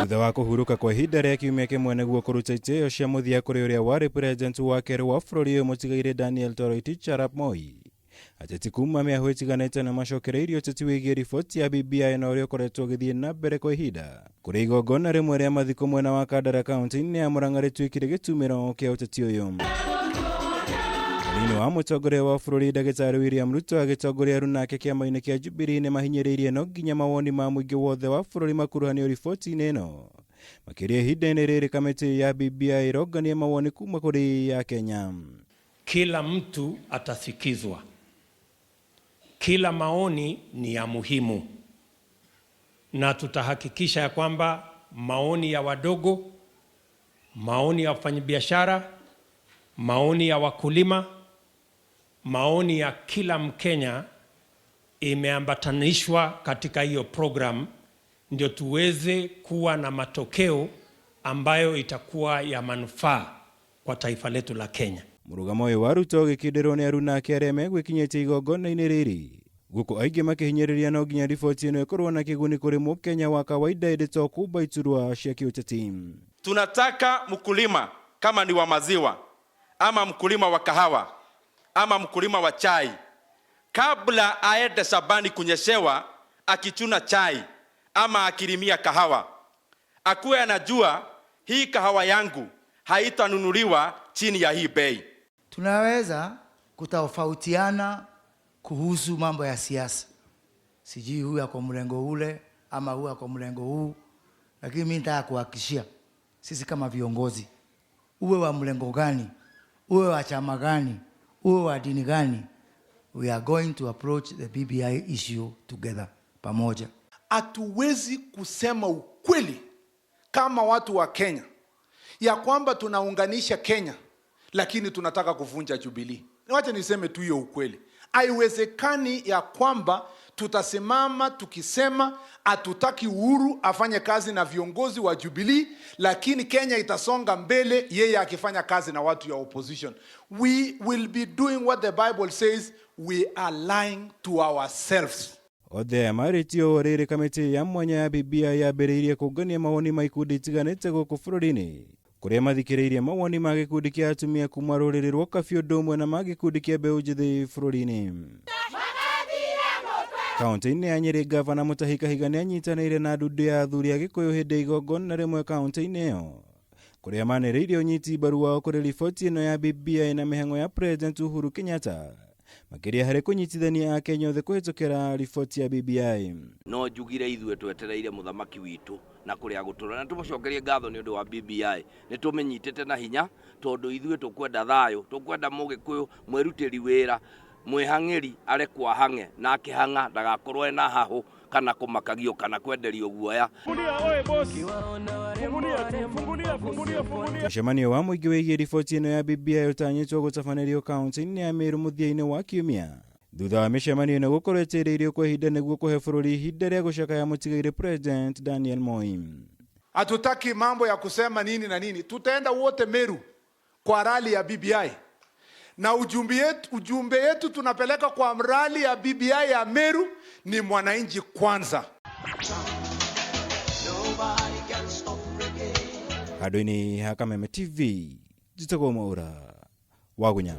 Thutha wa kũhurũka kwa ihinda rĩa kiumia kĩmwe nĩguo kũruta itĩo cia mũthia kũrĩ ũrĩa warĩ president wa kerĩ wa bũrũri ũyũ mũtigairĩ Daniel Toroitich arap Moi. Ateti kuma mĩahũ ĩtiganĩte nĩ macokereirie ũteti wĩgiĩ riboti ya BBI na ũrĩa ũkoretwo ũgĩthiĩ na mbere kwa ihinda. Kũrĩ igongona rĩmwe rĩa mathiko mwena wa Kandara kaunti-inĩ ya Murang'a rĩtuĩkire gĩtumĩro kĩa ũteti ũyũ. Mũnini wa mũtongoria wa bũrũri ndagĩtarĩ William Ruto agĩtongoria aruna ake kĩama-inĩ kĩa Jubilee nĩ mahinyĩrĩirie no nginya mawoni ma mũingĩ wothe wa bũrũri makuruhanio riboti-inĩ ĩno. Makĩria ihinda-inĩ rĩrĩ kamĩtĩ ya BBI ĩrongania mawoni kuma kũrĩ Akenya. Kila mtu atasikizwa, kila maoni ni ya muhimu, na tutahakikisha ya kwamba maoni ya wadogo, maoni ya wafanyabiashara, maoni ya wakulima, maoni ya kila Mkenya imeambatanishwa katika hiyo program, ndio tuweze kuwa na matokeo ambayo itakuwa ya manufaa kwa taifa letu la Kenya. Mũrũgamo ũyũ wa Ruto ũgĩkindĩrwo nĩ aruna ake arĩa megwĩkinyĩtie igongona-inĩ rĩrĩ gũkũ aingĩ makĩhinyĩrĩria no nginya riboti ĩno ĩkorwo na kĩguni kũrĩ mũkenya wa kawaida ĩndĩ to kumba iturwa cia kĩũteti. Tunataka mkulima kama ni wa maziwa ama mkulima wa kahawa ama mkulima wa chai, kabla aende shambani kunyeshewa akichuna chai ama akilimia kahawa, akuwe anajua hii kahawa yangu haitanunuliwa chini ya hii bei. Tunaweza kutofautiana kuhusu mambo ya siasa, sijui huyu ako mlengo ule ama huyu ako mlengo huu, lakini mimi nataka kuhakikishia sisi kama viongozi, uwe wa mlengo gani, uwe wa chama gani, uwe wa dini gani, we are going to approach the BBI issue together, pamoja. Hatuwezi kusema ukweli kama watu wa Kenya ya kwamba tunaunganisha Kenya lakini tunataka kuvunja Jubilee. Wacha niseme tu hiyo ukweli. Haiwezekani ya kwamba tutasimama tukisema hatutaki Uhuru afanye kazi na viongozi wa Jubilee, lakini Kenya itasonga mbele yeye akifanya kazi na watu ya opposition. We will be doing what the Bible says, we are lying to ourselves. Othe aya marĩtio o rĩrĩ kamĩtĩ ya mwanya ya BBI yambĩrĩirie kũngania mawoni ma ikundi itiganĩte gũkũ bũrũri-inĩ kũrĩa mathikĩrĩirie mawoni ma gĩkundi kĩa atumia kuma rũrĩrĩ rwa Kabiũ ũndũ ũmwe na ma gĩkundi kĩa mbeũ njĩthĩ bũrũri-inĩ. Kaunti-inĩ ya Nyĩrĩ ngavana Mutahi Kahiga nĩanyitanĩire na ndundu ya athuri a Gĩkũyũ hĩndĩ ya igongona rĩmwe kaunti-inĩ ĩyo kũrĩa manĩrĩirie ũnyiti mbaru wao kũrĩ riboti ĩno ya BBI na mĩhang'o ya President Uhuru Kenyatta makĩria harĩ kũnyitithania Akenya othe kũhĩtũkĩra riboti ya BBI. No njugire ithuĩ twetereire mũthamaki witũ na kũrĩa gũtũra na tũmũcokerie ngatho nĩ ũndũ wa BBI. Nĩ tũmĩnyitĩte na hinya tondũ ithuĩ tũkwenda thayũ, tũkwenda mũgĩkũyũ mwĩrutĩri wĩra mwĩhang'ĩri arekwo ahang'e na akĩhang'a ndagakorwo ena hahũ kana kũmakagio kana kwenderio guoya. Mũcemanio wa mũingĩ wĩgiĩ riboti ĩno ya BBI ũtanyĩtwo gũtabanĩrio kaunti-inĩ ya Meru mũthia-inĩ wa kiumia thutha wa mĩcemanio ĩno gũkorwo ĩtĩrĩirio kwa ihinda nĩguo kũhe bũrũri ihinda rĩa gũcakaya mũtigairĩ President Daniel Moi. Hatutaki mambo ya kusema nini na nini. Tutaenda wote Meru kwa rali ya BBI. Na ujumbe yetu tunapeleka kwa rali ya BBI ya Meru ni mwananchi kwanza. Handũ-inĩ ha Kameme TV, njĩtagwo Mwaura wa Gunya.